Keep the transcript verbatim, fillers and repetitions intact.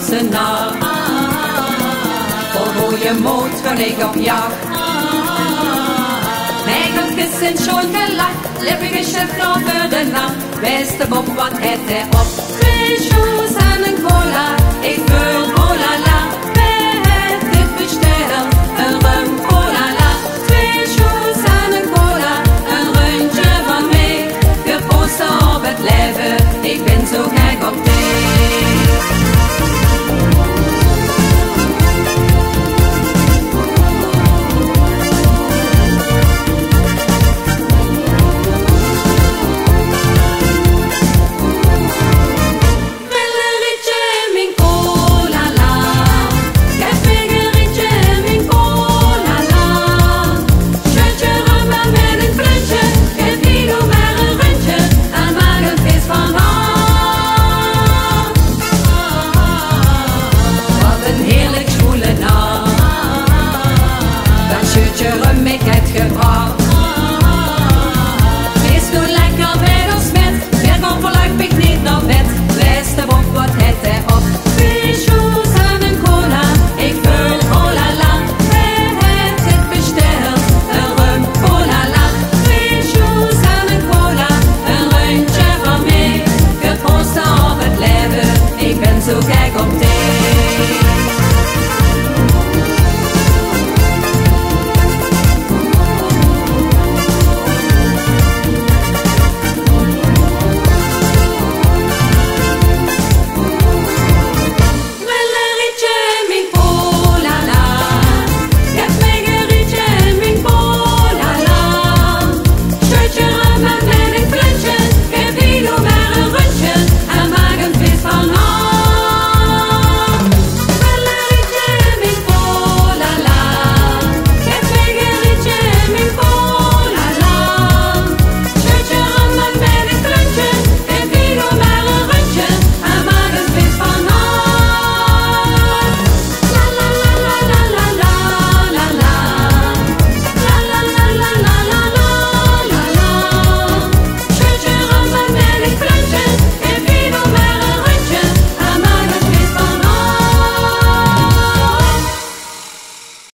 de nach. Vol goeie mood gaon ich op jach. Mien hart is in sjoon gelach, leef ich, ich höb klaor veur de nach. Beste Bob, wat het hae op? Twee sjoes en ein cola, ich wil cola.